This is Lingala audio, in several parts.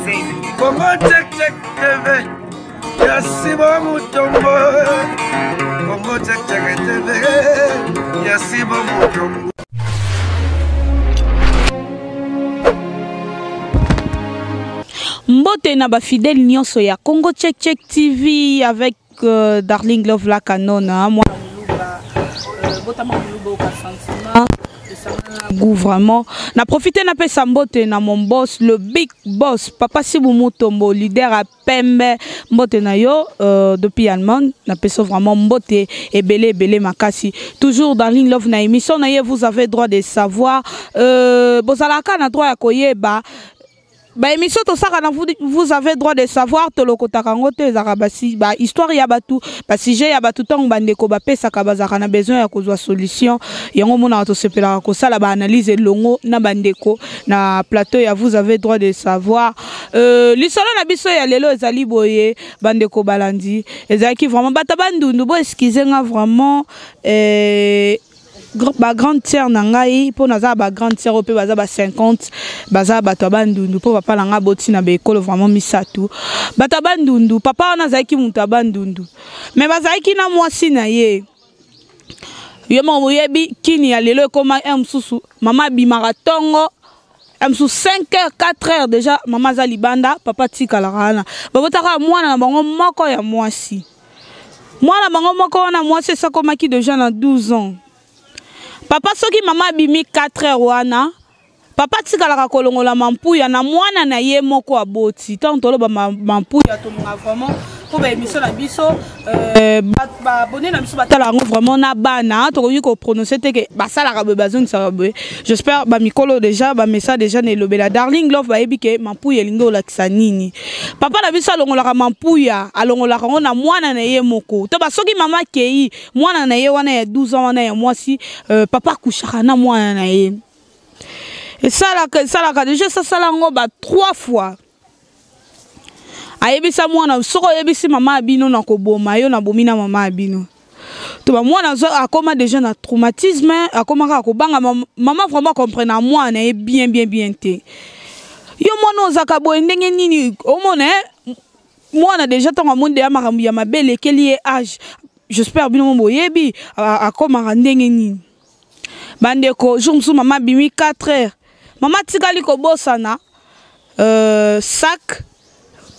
Congo Check Check TV ya Sibo Mutombo Congo Check Check TV ya Sibo Mutombo. Mbote na ba fidèle nyonso ya Congo Check Check TV avec Darling Love la Canona moi euh, botama muluba oka sentiment goût vraiment na profiter na pesa mbote na mon boss le big boss papa Sibu Mutombo leader à Pembe mbote na yo depuis Allemagne na peso vraiment mbote ebele ebele makasi toujours Darling Love na émission na ye vous avez droit de savoir bozalaka na droit ya koyeba ba émission tosaka na vous, vous avez droit de savoir tolokotaka yango te ezalaka ba histoire ya bato ba sujet ya bato ntango bandeko bapesaka bazalaka na besoin ya kozwa solution yango omonaka tosepelaka kosala ba analyse elongo na bandeko na plateau ya vous avez droit de savoir. Lisolo na biso ya lelo ezali boye bandeko balandi ezalaki vraiment bato bandundu bo excuse nga vraiment ba grande sœur na ngai mpo naza ba grande sœur oyo mpe baza ba 50 baza bato ya bandundu mpo papa na ngai aboti na baekolo vraiment misato bato ya bandundu papa wana azalaki moto ya bandundu mais bazalaki na mwasi na ye yo moko boyebi kini ya lelo ekoma un mosusu mama abimaka ntongo un mosusu 5 heures 4 heures déjà mama aza libanda papa atikalaka wana babotaka mwana na bango moko ya mwasi mwana bango moko wana mwasi esakomaki déjà na 12 ans papa soki mama abimi 4 heures wana papa atikalaka kolongola mampuya na mwana na ye moko aboti ntango toloba mampuya tolinga vraiment mpo ba émission na biso baabonné na biso batala yango vraiment na bana tokoki koprononce te ke basalaka boye bazongisaka boye j'espère bamikolo déjà bamesa déjà na elobela Darling Love bayebi ke mampuya elingi olakisa nini papa na biso alongolaka mampuya alongolaka yango na mwana na ye moko to basoki mama akei mwana na ye wana ya 12 ans wana ya mwasi papa akushaka na mwana na ye esalaka esalaka déjà esasala yango ba 3 fois ayebisa mwana soki oyebisi mama ya bino na koboma yo nabomi na mama ya bino to ba mwana akoma déjà na traumatisme akoma kaka kobanga mama vraiment comprendre na mwana ye bien bien bien te yo mwana ozaka boye ndenge nini omona mwana déjà ntango amoni deya makambo ya mabe elekeli ye age j'espère bino mo boyebi akomaka ndenge nini bandeko jour mosusu mama abimi 4 heures mama atikali kobosana sac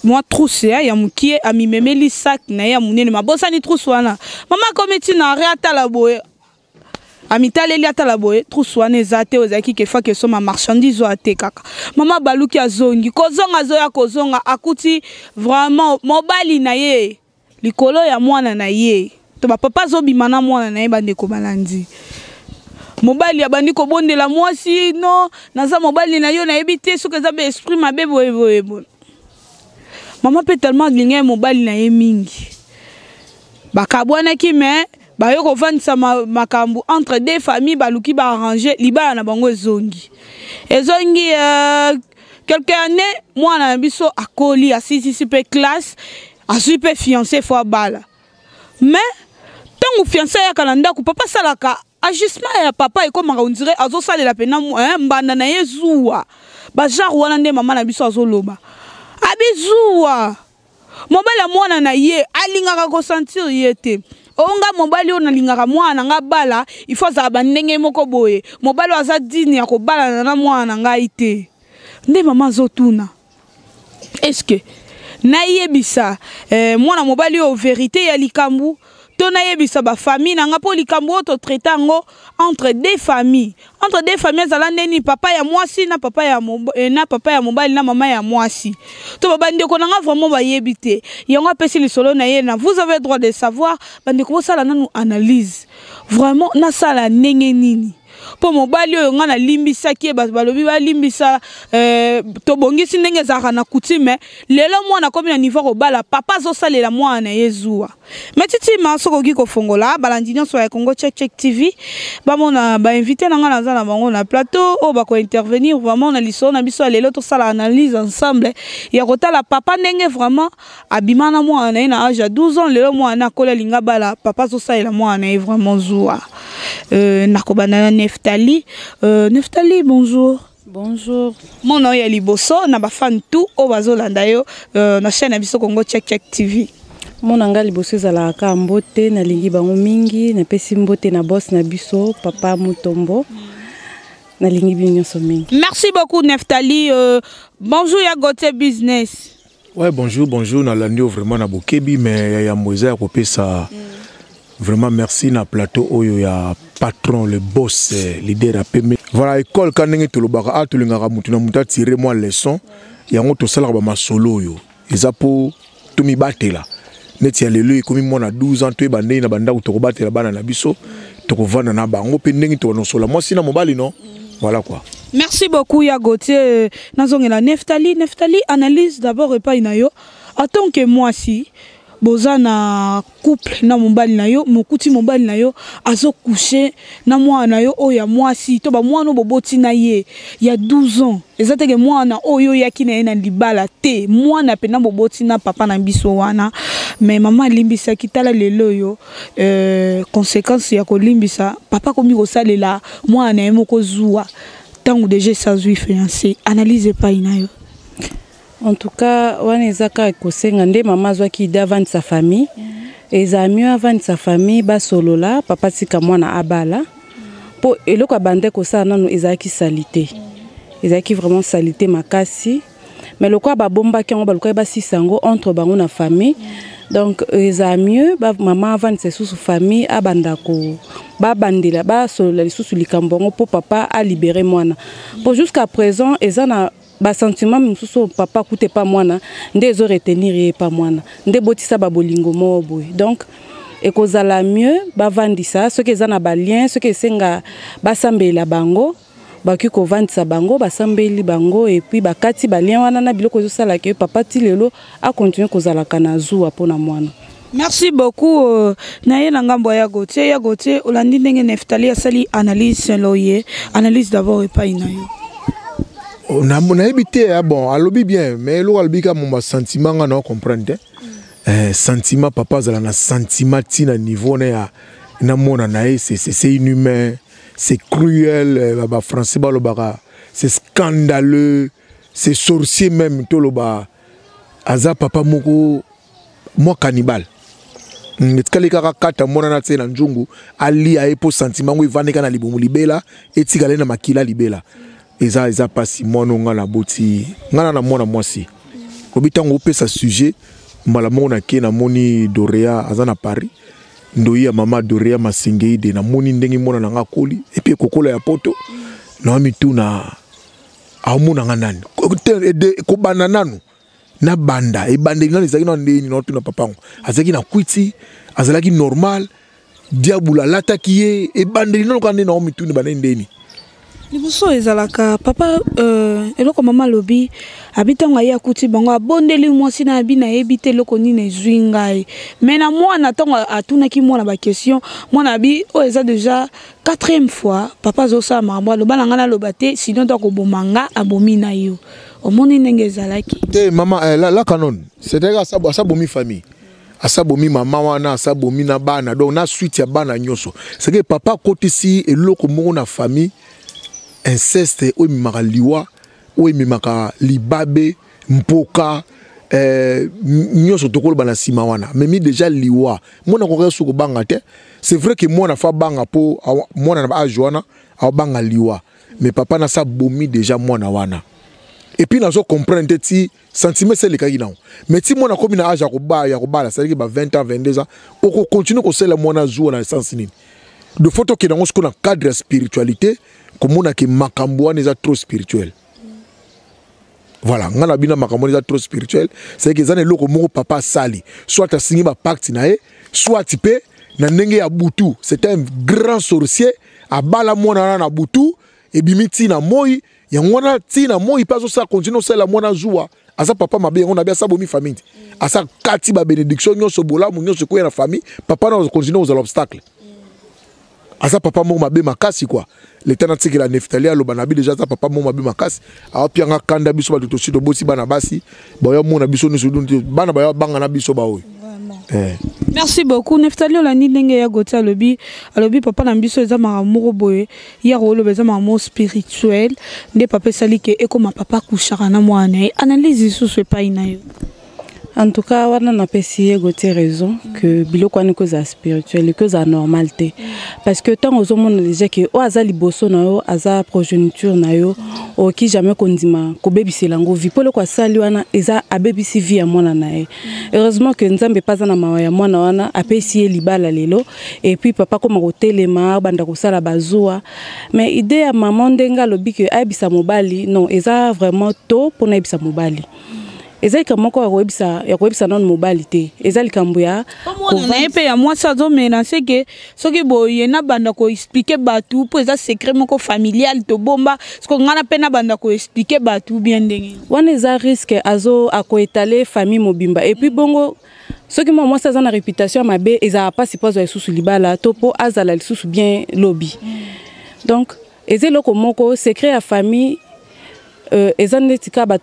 mwa trousse ya mokie amimemeli sac na ye ya monene mabosani trousse wana mama akomi ntina are atala boye amitaleli atala boye trousse wana eza te ozalaki kefaki esoma marchandise oyo atekaka mama baluki azongi kozonga azoya kozonga akuti vraiment mobali na ye likolo ya mwana na ye to bapapa azobima na mwana na ye bandeko balandi mobali abandi kobondela mwasi no naza mobali na yo nayebi te soki eza ba esprit mabe boye boye boye mama mpe tellement alingi ye mobali na ye mingi bakabwanaki me baye kovandisa makambo entre deux familles baluki baarrange libala na bango ezongi ezongi quelque année mwana na biso akoli asilisi mpe classe azwi mpe fiancé fo abala mais ntango fiancé ayaka na ndako papa asalaka agissement ya papa ekomaka on dirait azosalela mpena mbanda na ye zuwa bagenre wana nde mama na biso azoloba abizuwa mobali ya mwana na ye alingaka kosentir ye te onga mobali oyo nalingaka mwana na nga bala il faut azala bandenge moko boye mobali oyo aza dine ya kobalana na mwana na ngai te nde mama azotuna est-ce que nayebisa mwana mobali oyo vérité ya likambo to nayebisa bafamille na nga mpo likambo oyo totraite yango entre deux familles entre deux familles ezala ndeni papa ya mwasi na papa ya na papa ya mobali na mama ya mwasi to bandeko na nga vraiment bayebi te yango apesi lisolo na ye na vous avez droit de savoir bandeko bosala nanu analyse vraiment nasala ndenge nini mpo mobali oyo nga nalimbisaki ye bato balobi balimbisa tobongisi ndenge ezalaka na coutume lelo mwana akomi na niveau kobala papa azosalela mwana na ye zuwa me titima soki okoki kofongola balandi nyonso ya Congo Check Check TV bamona bainvité na nga naza na bango na plateau oyo bakointervenir vraiment na lisolo na biso ya lelo tosala analyse ensemble ya kotala papa ndenge vraiment abima na mwana na ye na age ya 12 ans lelo mwana akola alinga bala papa azosalela mwana na ye vraiment zuwa. Nakobanda na Neftali. Neftali, bonjour. Bonjour. Mona oyo ya liboso na ba fan tout oyo bazolanda yo na chaîne na biso Congo Check Check TV. Mona nga liboso ezalaka kaka mbote, nalingi bango mingi, napesi mbote na boss na biso papa Mutombo. Nalingi bino nyonso mingi. Merci beaucoup Neftali. Bonjour ya Gauthier Business. Ouais, bonjour, bonjour, nalandi yo vraiment na bokebi, mais ya yambo eza ya kopesa vraiment merci na plateau oyo ya patron le boss leader ya pembe. Voilà, école ka ndenge tolobaka, a tolingaka mutu na mutu atire mwa leçon, yango tosalaka ba masolo oyo eza po tomibatela. Neti ya lelo ekomi mwana 12 ans, toyeba ndenge na bandako tokobatela bana na biso, tokovanda na bango mpe ndenge tokonosola mwasi na mobali, non? Voilà quoi. Merci beaucoup ya Gauthier. Nazongela Neftali. Neftali, analyse d'abord epai na yo. En tant que mwasi, boza na couple na mobali na yo, mokuti mobali na yo azo coucher na mwana na yo oyo ya mwasi, to ba mwana boboti na ye ya 12 ans. Eza te ke mwana oyo yaki na ye na libala te, mwana pe na boboti na papa na biso wana. Mais mama alimbisaki, tala lelo yo conséquence ya kolimbisa papa komi kosalela mwana na ye moko zuwa ntango déjà esazwi fiancé. Analyse epai na yo. En tout cas, wana eza kaka kosenga nde mama azwaki idée avandisa famille. Eza mieux avandisa famille, basolola, papa tika mwana abala. Po eloko abande kosala nanu ezalaki salité. Ezalaki vraiment salité makasi. Mais lokola babombaki yango, balukaki basisa yango entre bango na famille. Donc eza mieux ba mama avandisa lisusu famille, abanda ko babandela, basolola lisusu likambo yango po papa alibere mwana. Po jusqu'à présent eza na ba sentiment mosusu oyo papa akute pa mwana nde ezo retenir ye pa mwana nde botisa ba bolingo moko boye. Donc ekozala mieux bavandisa, soki eza na ba lien, soki esenga basambela bango, bakoki kovandisa bango, basambeli bango et puis bakati ba lien wana na biloko ezosala ke papa ti lelo akontinue kozalaka na zuwa mpona mwana. Merci beaucoup. Na ye na ngambo ya Gauthier. Ya Gauthier, olandi ndenge Neftali asali analyse selon ye. Analyse d'abord epai na yo. Oh, na nayebi te, ah, bon, alobi bien, mais eloko alobi kaka mo basentiment nga na comprendre te. Sentiment, papa azala na sentiment ti na niveau na ya na mona na ye, c'est inhumain, c'est cruel, ba français balobaka, c'est scandaleux, c'est sorcier même, toloba aza papa moko mwa cannibale. Etikali kaka kata mwana na tie na nzungu alia ye po sentiment ngo evandeka na libumu libela, etikala ye na makila libela. Eza pasi mwana nga na boti nga na mwana mwasi. Obi tango opesa sujet mbala moko na ke namoni Dorea aza na Paris, ndoyi ya mama Dorea Masengeide, namoni ndenge mwana na nga akoli et puis ekokola ya poto na mituna aomona nga nani kobanda nanu na banda ebandeli nanu ezalaki na ndeni na tuna papango azalaki na kwiti, azalaki normal, diabulu alataki ye ebandeli nanu kaka nde na mituna banda ndeni. Liboso ezalaka papa eloko mama alobi abi ntango aye akuti bango abondeli mwasi na abi nayebi te eloko nini ezwi ngai. Mais na mwana ntango atunaki mwana ba question, mwana abi oyo eza déjà 4e fois papa azosala makambo aloba na ngai naloba te, sinon to akoboma nga abomi na yo. Omoni ndenge ezalaki. Te mama la canon, c'est-à-dire asabomi famille. Asabomi mama wana, asabomi na bana, donc na suite ya bana nyonso. C'est que papa akotisi eloko moko na famille, inceste oyo ememaka liwa, oyo ememaka libabe, mpoka, nyonso tokoloba na nsima wana. Amemi déjà liwa. Mwana akoki soki kobanga te. C'est vrai que mwana fa banga po, awa, mwana na âge wana, abanga liwa. Mais papa na sa bomi déjà mwana wana. Et puis nazo comprendre te ti sentiment eselekaki nango. Mais ti mwana akomi na âge ya koba, ya kobala, c'est-à-dire que ba 20 ans, 22 ans, oko continue kosala mwana zuwa na sens nini. De fois tokende yango sikoyo na cadre ya spiritualité, komona ke makambo wana eza trop spirituel. Voilà, nga na bino makambo wana eza trop spirituel, c'est que eza na eloko moko papa asali, soit asingi ba pacte na ye, soit pe na ndenge ya butu, c'est un grand sorcier, abala mwana wana na butu, ebimi ti na moi, yango wana ti na moi pe azosala continue osala mwana zuwa. Aza papa mabe, yango nabi asa bomi famille. Asa kati ba bénédiction nyonso bolamu nyonso koya na famille, papa na continue kozala obstacle. Aza papa moko mabe makasi quoi. L'état na tikela Neftali aloba nabi déjà aza papa moko mabe makasi. Aopianga kanda biso bato tosi tobosi bana basi, bayo mona biso nyonso dun te, bana bayo banga na biso ba oyo. Vraiment. Merci beaucoup Neftali. Olandi ndenge ya Gauthier alobi, alobi papa na biso eza makambo moko boye ya koloba, eza makambo spirituel nde papa esali ke ekoma papa akushaka na mwana na ye. Analyse lisusu epai na yo. En tout cas, wana napesi ye Gauthier raison que biloko wana ekozala spirituel, ekozala normal te, parce que ntango ozomona déjà ke oyo aza liboso na yo aza progéniture na yo, okoki jamais kondima kobebisela yango vie, mpo eloko asali wana eza abebisi vie ya mwana na ye. Heureusement que Nzambe mpe aza na mawa ya mwana wana, apesi ye libala lelo. Et puis papa koma kotelema, abanda kosala bazuwa. Mais idée ya mama, ndenge alobi ke ayebisa mobali, non, eza vraiment tôt mpona ayebisa mobali. Eza likambo moko ya koyebisa nano mobali te, eza likambo ya Mwana na ye mpe ya mwasi azomenacer ke soki boye nabanda koexpliquer bato, mpo eza secret moko familial tobomba. Soki ngai na mpe nabanda koexpliquer bato bien, ndenge Wana eza risque, azo akoétaler famille mobimba. Et puis bongo soki mwa mwasi aza na réputation ya mabe, ezala mpasi mpo azwa lisusu libala to mpo azala lisusu bien lobi. Donc eza eloko moko secret ya famille. Eza neti kaka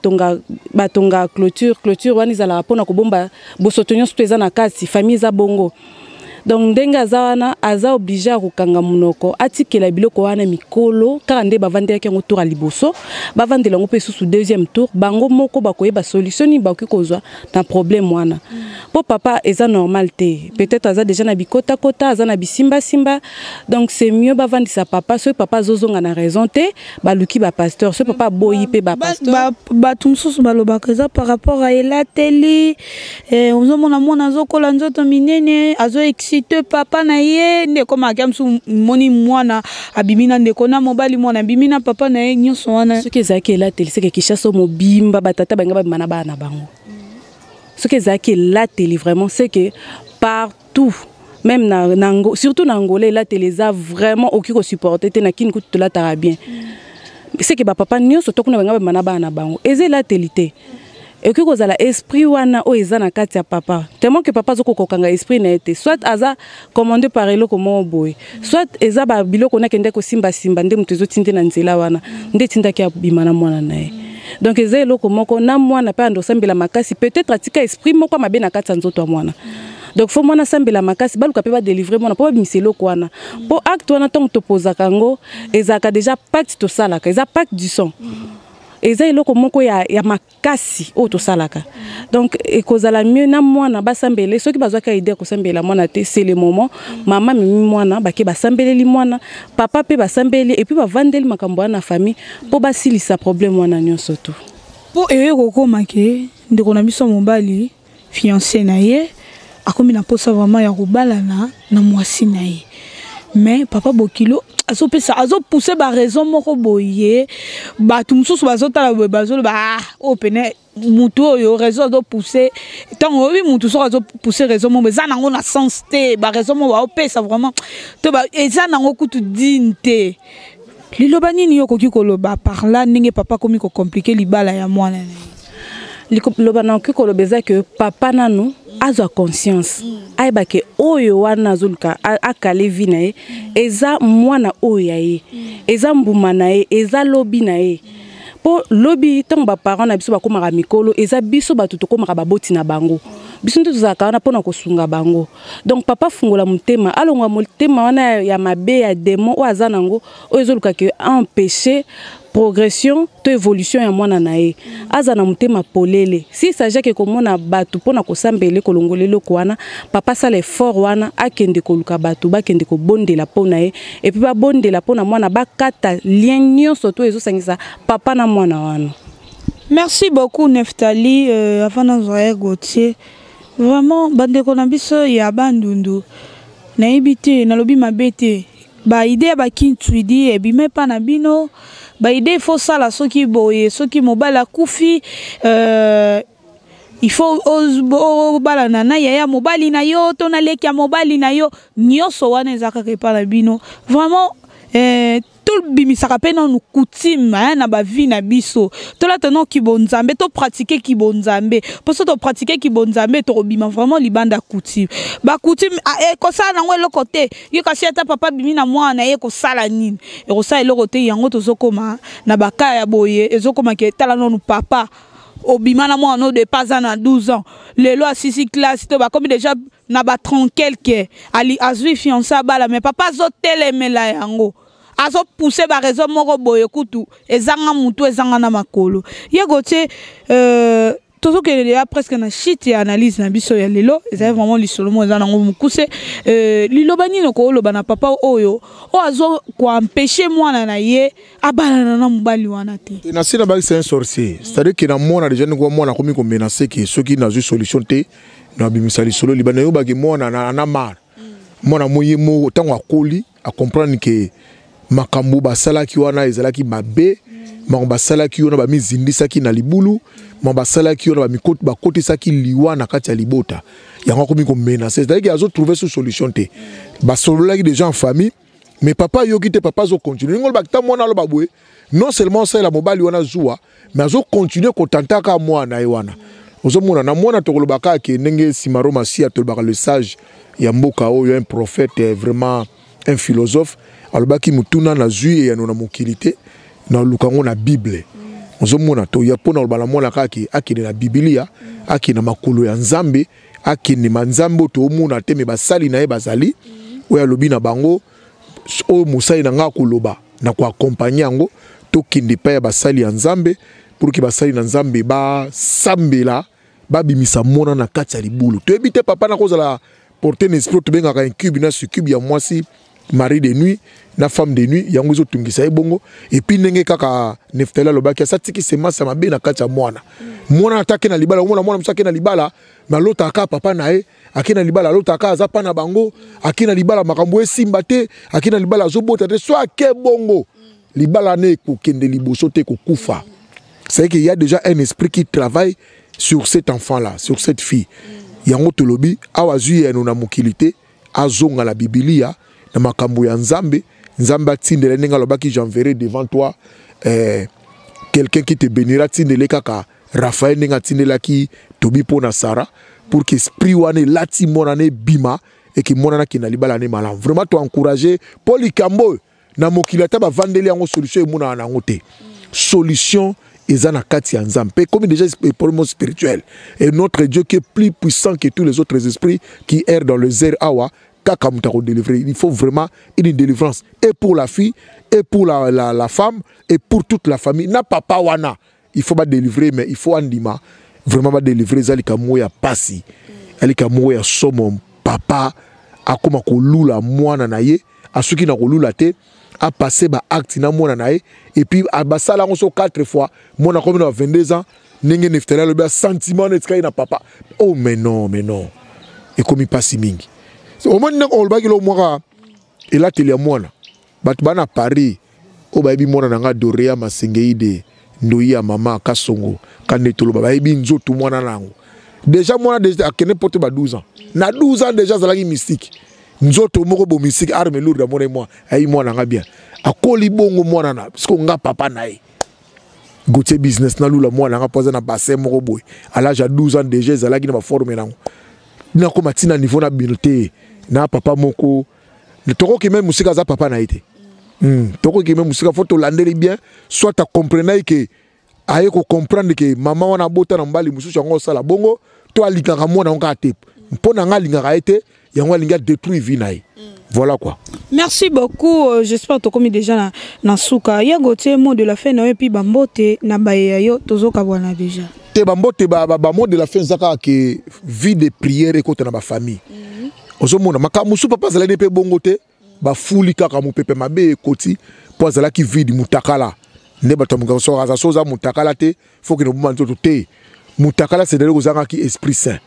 batonga clôture. Clôture wana ezalaka mpona kobomba bosoto nyonso to eza na kati famille. Eza bongo. Donc ndenge aza wana, aza obligé ya kokanga monoko, atikela biloko wana mikolo kaka nde bavandelaki yango tour ya liboso, bavandela yango mpe susu deuxième tour. Bango moko bakoyeba solution nini bakoki kozwa na problème wana, mpo papa eza normal te. Peut-être aza déjà na bikotakota, aza na bisimbasimba. Donc c'est mieux bavandisa papa. Soki papa azozonga na raison te, baluki bapasteur. Soki papa aboyi mpe, bapasteur. Bato mosusu balobaka eza par rapport a elateli. Ozomona mwana azokola nzoto minene, azoexciter papa na ye, nde ekomaka mosusu moni mwana abimi na ndeko na mobali, mwana abimi na papa na ye, nyonso wana. Soki ezalaki elateli, seke Kinshasa mobimba batata balinga babima na bana na bango. Soki ezalaki elateli vraiment, c'est que partout, même na surtout na Angola, elateli eza vraiment okoki kosupporter te. Na kini kutu tolataka bien. C'est que bapapa nyonso to kuna balinga babima na bana na bango. Eza elateli te, ekoki kozala esprit wana oyo eza na kati ya papa, tellement que papa azokoka kokanga esprit na ye te. Soit aza commandé par eloko moko boye, soit eza babiloko nakende kosimbasimba nde moto ezotinde na nzela wana nde etindaki abima na mwana na ye. Donc eza eloko moko na mwana mpe ando osambela makasi. Peut-être atika esprit moko ya mabe na kati ya nzoto ya mwana. Donc faut mwana asambela makasi, baluka mpe badélivrer mwana mpo babimisa eloko wana, mpo acte wana, ntango topozaka yango, ezalaka déjà pacte tosalaka, eza pacte du sang, eza eloko moko ya makasi oyo tosalaka. Donc ekozala mieux na mwana basambele. Soki bazwaki idée ya kosambela mwana te, c'est le moment. Mama amemi mwana, bake basambeleli mwana, papa mpe basambeli, et puis bavandeli makambo wana na famille mpo basilisa problème wana nyonso tu. Mpo eye kokóma ke ndeko na biso mobali, fiancé na ye, akomi na mposa vraiment ya kobalana na mwasi na ye, mais papa bokilo azopesa, azopousser baraison moko boye. Bato mosusu bazotala boye, bazoloba: "Ah, oyo pene mutu oyo raison azopousser." Ntango oyebi mutu soki azopousser raison moko eza nango na sens te, baraison moko baopesa vraiment to eza nango kutu digne te. Liloba nini yo okoki koloba par là, ndenge papa akomi kocompliquer libala ya mwana na ye? Liloba nakoki koloba eza ke papa nanu azwa conscience, ayeba ke oyo wana azoluka akale vie na ye, eza mwana oyo ya ye, eza mbuma na ye, eza lobi na ye. Mpo lobi ntango baparent na biso bakomaka mikolo, eza biso bato tokomaka baboti na bango. Biso nde tozalaka wana mpona kosunga bango. Donc papa fungola motema, alongwa motema wana ya mabe ya démon oyo aza nango, oyo ezoluka ke empêcher progression to évolution ya mwana na ye. Aza na motema polele. Si s'agit ke komona bato mpona kosambela, kolongola eloko wana, papa asala effort wana, akende koluka bato, bakende kobondela mpo na ye, et puis babondela mpo na mwana, bakata lien nyonso to ezosangisa papa na mwana wana. Merci beaucoup Neftali. Avant nazwa ya Gautier, vraiment bandeko na biso ya Bandundu, nayebi te nalobi mabe te, baidée ya bakintwidi ebima epa na bino. Baidée ifo sala soki boye, soki mobali akufi, il faut obalana na yaya mobali na yo to na leki ya mobali na yo. Nyonso wana eza kaka epa na bino. Vraiment, tobimisaka mpe nanu coutume na bavie na biso. Tolata no kibonzambe, topratiquer kibonzambe, mpo so topratiquer kibonzambe, tokobima vraiment libanda coutume. Bacoutume ekosala nango eloko te. Yo kasi ata papa abimi na mwana na ye, ekosala nini? Ekosala eloko te. Yango tozokoma na baka ya boye, ezokoma ke tala nanu papa. Obima na mwana no depa aza na 12 ans, lelo asisi classe to bakomi déjà na ba 30 quelque, ali azwi fiancé, abala, mais papa azotelemela yango, azopousse baraison moko boye kutu ezanga mutu, ezanga na makolo. Ye Gautier, tozokende deya presque na chute ya analyse na biso ya lelo. Ezali vraiment lisolo moko eza nango mokuse. Liloba nini okoloba na papa oyo azo koempêche mwana na ye abalana na mobali wana te? Na se na baki, c'est un sorcier. C'est-à-dire que na mwana déjà, ndenge mwana akomi komenace ke soki nazwi solution te, nabimisa lisolo libanda. Nayobaki mwana ana mare, mwana mo ye mo ntango akoli, acomprendre ke makambo basalaki wana ezalaki mabe. Makambo basalaki wana, bamizindisaki na libulu. Makambo basalaki wana, bakotisaki liwa na kati ya libota. Yango akomi komenace, c'est-à-dire ke azotrouve sous solution te. Basololaki déjà en famille, mais papa ayoki te. Papa azocontinue ndenge olobaki ta mwana aloba boye. Non seulement osalela mobali wana zuwa, mais azocontinue kotantaka mwana ye wana. Ozomona na mwana, tokoloba kaka ke ndenge Simaro Masia, tolobaka le sage ya mboka oyo, un prophète, vraiment un philosophe, alobaki: motuna nazwi eyano na mokili te, naluka yango na Bible. Ozomona, toya mpo na koloba na mwana kaka ke akende na Bibilia, akende na makolo ya Nzambe, akende ma Nzambe oyo toomona te, me basali na ye bazali, oyo alobi na bango, oyo mosali na ngai akoloba na koaccompagne yango. Tokende epai ya basali ya Nzambe pour ke basali na Nzambe basambela, babimisa mwana na kati ya libulu. Toyebi te, papa na kozala porte na esprit tobengaka incube na succube ya mwasi, mari de nuit na femme de nuit. Yango ezotungisa ye bongo. Et puis ndenge kaka Neftali alobaki, asatiki semence ya mabe na kati ya mwana. Mwana ata ake na libala, omona mwana mosu ake na libala, me alotaka papa na ye. Ake na libala, alotaka aza mpa na bango. Ake na libala, makambo esimba te. Ake na libala, azobota te. So ake bongo, libala ne ekokende liboso te, ekokufa. C'est qu'il y a déjà un esprit qui travaille sur cet enfant là, sur cette fille. Yango tolobi awa, azwi yano na mokili te, azonga na Bibilia, na makambo ya Nzambe. Nzambe atindela ndenge alobaki: "J'enverrai devant toi quelqu'un qui te bénira." Atindele kaka Raphaël ndenge atindelaki Tobi mpo na Sara, pour que esprit wana elati mwana na ebima, eke mwana nakende na libala ne malamu. Vraiment toencourage, mpo likambo oyo na mokili, ata bavandeli yango, solution emonaka nango te. Solution eza na kati ya Nzambe, mpe comme déjà problème spirituel, et notre Dieu qui est plus puissant que tous les autres esprits qui errent dans les airs awa, kaka moto akodélivrer. Il faut vraiment une délivrance, et pour la fille, et pour la femme, et pour toute la famille. Na papa wana, il faut badélivrer, mais il faut andima vraiment badélivrer. Eza likambo ya pasi, eza likambo ya somo. Papa akóma kolula mwana na ye, asuki na kolula te, apasse baacte na mwana na ye, et puis basala yango so 4 fois. Mwana akomi na 22 ans, ndenge Neftali alobi, asentiment wana etikali na papa. Oh, mais non, mais non, ekomi mpasi mingi. Omoni ndenge olobaki lo mwaka elateli ya mwana. Bato baa na Paris oyo bayebi mwana na nga Dorea Masengeide, ndoi ya mama Kasongo kande, toloba bayebi nzoto mwana na yango déjà. Mwana déjà akende poto ba 12 ans. Na 12 ans déjà azalaki mystique, nzoto moko bo mystique, arme lourde. Amona mwa ayi mwana nga bien, akoli bongo mwana na parce que nga papa na ye Gautier Business, nalula mwana nga mpo aza na bassin moko boye. À l'âge ya 12 ans déjà ezalaki na baforme nango. Nakoma ntina niveau na bino te, na papa moko tokoki me mosika, aza papa na ye te. Tokoki me mosika, fo tolandeli bien, soit acomprena ye ke aye kocomprendre ke mama wana abota na mobali mosusu, yango osala bongo, to alingaka mwana yango kaka te. Mpo na nga, alingaka ye te, yango alingi adétruire vie na ye. Voilà quoi. Merci beaucoup. J'espère tokomi déjà na suka ya Gautier. Mot de la fin na yo, epi bambote na baye yo, tozokabwana déjà. Te, bambote, bamot de la fin eza kaka ke vie de prière ekota na bafamille. Ozomona makambo mosusu, papa azalaki mpe bongo te, bafuli kaka mopepe mabe ekoti mpo azalaki vide, mutakala. Nde bato ya mokako soki aza so oza mutakala te, fo kende oboma nzoto te. Mutakala, c'est-à-dire ozangaki Esprit Saint,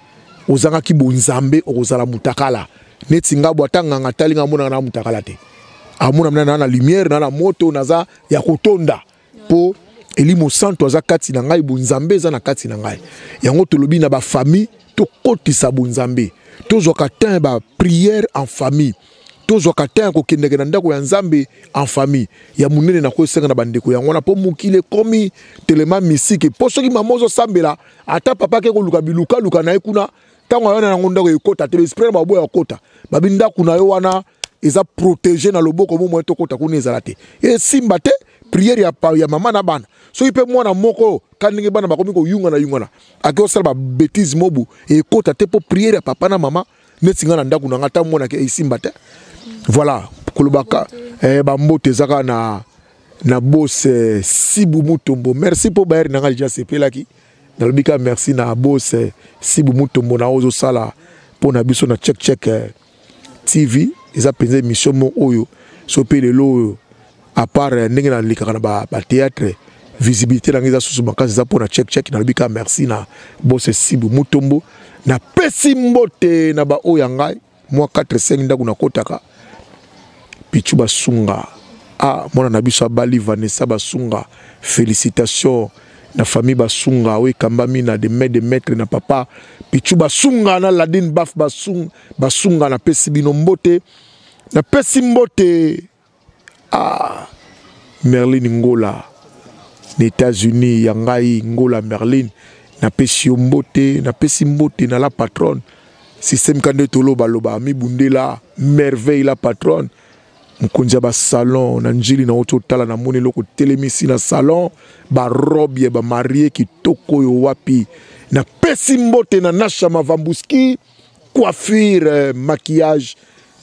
ozangaki bonzambe, okozala mutakala neti nga bo. Ata nganga atali nga, amonaka na mutakala te, amona mna na lumière na moto, naza ya kotonda, mpo Elimo Santo aza kati na ngai, bonzambe eza na kati na ngai. Yango tolobi na bafamille, tokotisa bonzambe, tozwaka temps baprière en famille, tozwaka temps ya kokendeke na ndako ya Nzambe en famille. Ya monene na kosenga na bandeko yango wana, mpo mokili ekomi telema misike. Mpo soki mama ozosambela, ata papa ake koluka bilukaluka na ye kuna, ntango ayo na yango, ndako ekota te. Esprit na baboya kokota, babi ndako na yo wana eza protégé na loboko mo moye, tokota kuna ezala te, esimba te. Prière ya, ya mama na bana. Soki mpe mwana moko ka ndenge bana bakomi koyungana yungana, ake osala babêtises mobu ekota te, mpo prière ya papa na mama. Neti nga na ndako na nga, ata mwana ke esimba te. Voilà, kolobaka bambote eza kaka na boss Sibu Mutombo. Merci mpo bayeri na nga deja sepelaki. Nalobi kaka merci na boss Sibu Mutombo na oyo ozosala mpo na biso na Check Check TV. Eza mpenza émission moko oyo so mpe lelo oyo, à part ndenge nalekaka na bathéâtre, visibilité na ngai eza susu makasi, eza mpo na Check Check. Nalobi kaka merci na boss Sibu Mutombo. Napesi mbote na baoyo ya ngai mwa 4 5 ndako nakotaka. Pichu Basunga, ah, mwana na biso abali Vanessa Basunga, félicitation na famille Basunga oyo ekambami na de maître de maître na papa Pichu Basunga na Ladine Baf Basunga. Basunga, napesi bino mbote. Napesi mbote, ah, Merline Ngola na États-Unis, ya ngai Ngola Merline, napesi yo mbote. Napesi mbote na la patronne système ka nde tolobaloba mibundela merveille, la patronne mokonzi ya basalon na Njili. Na oti otala, namoni eloko telemisi na salon, barobe ya bamariés kitoko oyo wapi. Napesi mbote na Nasha Mavambuski, coiffure, maquillage,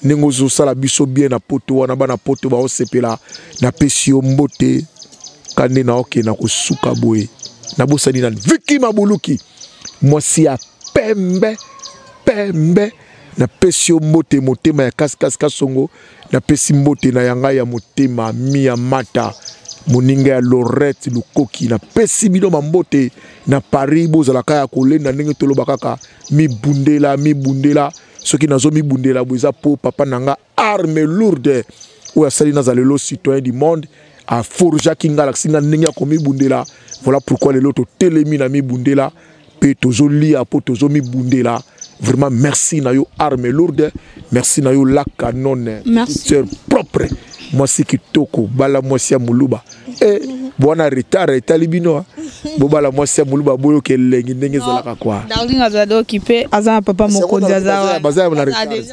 ndenge ozosala biso bien na poto wana, bana poto baosepela. Napesi yo mbote. Ka nde naokende kosuka boye, nabosani nani? Viki Mabuluki, mwasi ya pembe pembe, napesi yo mbote. Motema ya kasikasi Kasongo, napesi mbote na ya ngai ya motema. Mia Mata, moninga ya Lorette Lukoki, napesi bino bambote na Paris. Bozalaka ya kolenda ndenge toloba kaka mibundela mibundela. Soki nazomibundela boye, eza mpo papa na nga arme lourde oyo asali naza lelo citoyen du monde, aforgeaki nga, alakisi nga ndenge ya komibundela. Voilà pourquoi lelo totelemi na mibundela mpe tozolia mpo tozomibundela. Vraiment merci na yo arme lourde, merci na yo la canone. Merci. Propre, mwasi kitoko. Bala mwasi ya moluba e bwana, retard etali bino. Bobala mwasi ya moluba, boyoka elengi ndenge ezalaka kwa. Darling azali occupé, aza na papa mokonzi, aza baza na retard,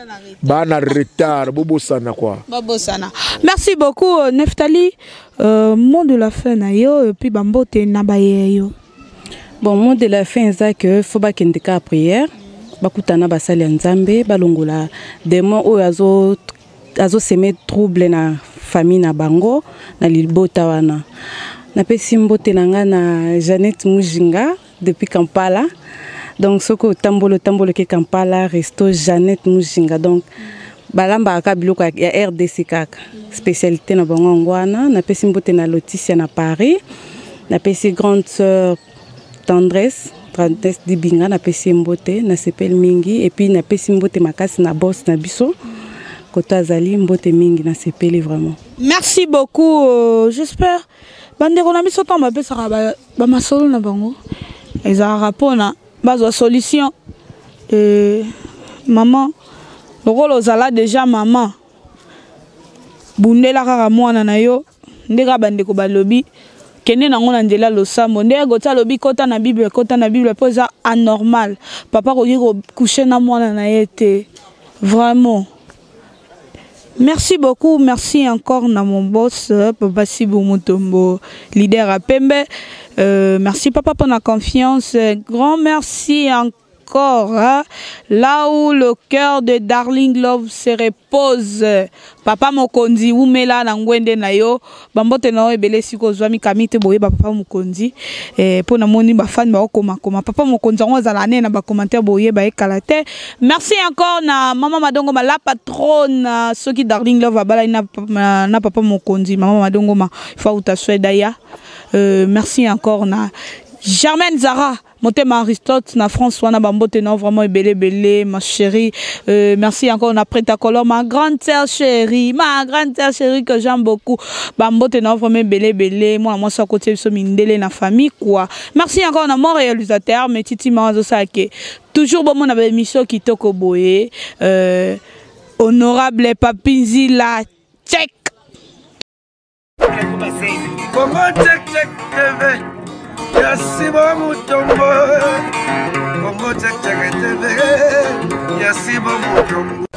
baa na retard, bobosana kwa. Babosana. Merci beaucoup Neftali, mot de la fin na yo et puis bambote na baye yo. Bon, mot de la fin eza ke fo bakende kaka prière, bakutana basali ya Nzambe, balongola démon oyo azosemer trouble na famille na bango, na libota wana. Napesi mbote na ngai na Jeannette Mujinga depuis Kampala. Donc soki otambola otambola oke Kampala, resto Jeannette Mujinga, donc balambaka kaka biloko ya RDC, kaka spécialité na bango yango wana. Napesi mbote na Lotisia na Paris. Napesi grande sœur Tendresse, Tendresse Dibinga, napesi ye mbote, nasepeli mingi. Et puis napesi mbote makasi na boss na biso koto azali, mbote mingi, nasepeli vraiment. Merci beaucoup. J'espère bandeko na biso, ntango bapesaka bamasolo na bango, ezalaka mpona bazwa solution. Mama, lokola ozala déjà mama, bundela kaka mwana na yo. Nde kaka bandeko balobi, kende nango na nzela losambo. Nde Goti alobi, kota na Bible, kota na Bible, mpo eza anormal. Papa akoki kocoucher na mwana na ye te, vraiment. Merci beaucoup, merci encore na mon boss, Papa Sibou Mutombo, leader à Pembe. Merci papa pour la confiance. Grand merci encore, hein, là où le cœur de Darling Love se repose. Papa Mokonzi, umela na ngwende na yo. Bambote na yo ebele siko ozwami kami te boye ba papa Mokonzi. Po na moni ba fan ba koma koma. Papa Mokonzi ngo azala ne na ba commentaire boye ba ekala te. Merci encore na Mama Madongo ma la patronne, soki Darling Love abala na papa Mokonzi, Mama Madongo ma fa uta Swedaya. Merci encore na Germaine Zara motema Aristote na France wana, bambote na vraiment ebele ebele, ma chérie. Merci encore na Preta Color, ma grande sœur chérie, ma grande sœur chérie que j'aime beaucoup, bambote na vraiment ebele ebele, mwana mwasi akotie biso mindele na famille quoi. Merci encore na mon réalisateur mais Titi Mawazo Sake, toujours bomona ba émission kitoko boye. Honorable Papinzila check. Congo Check Check TV ya Sibo Mutombo. Congo Check Check TV ya Sibo Mutombo.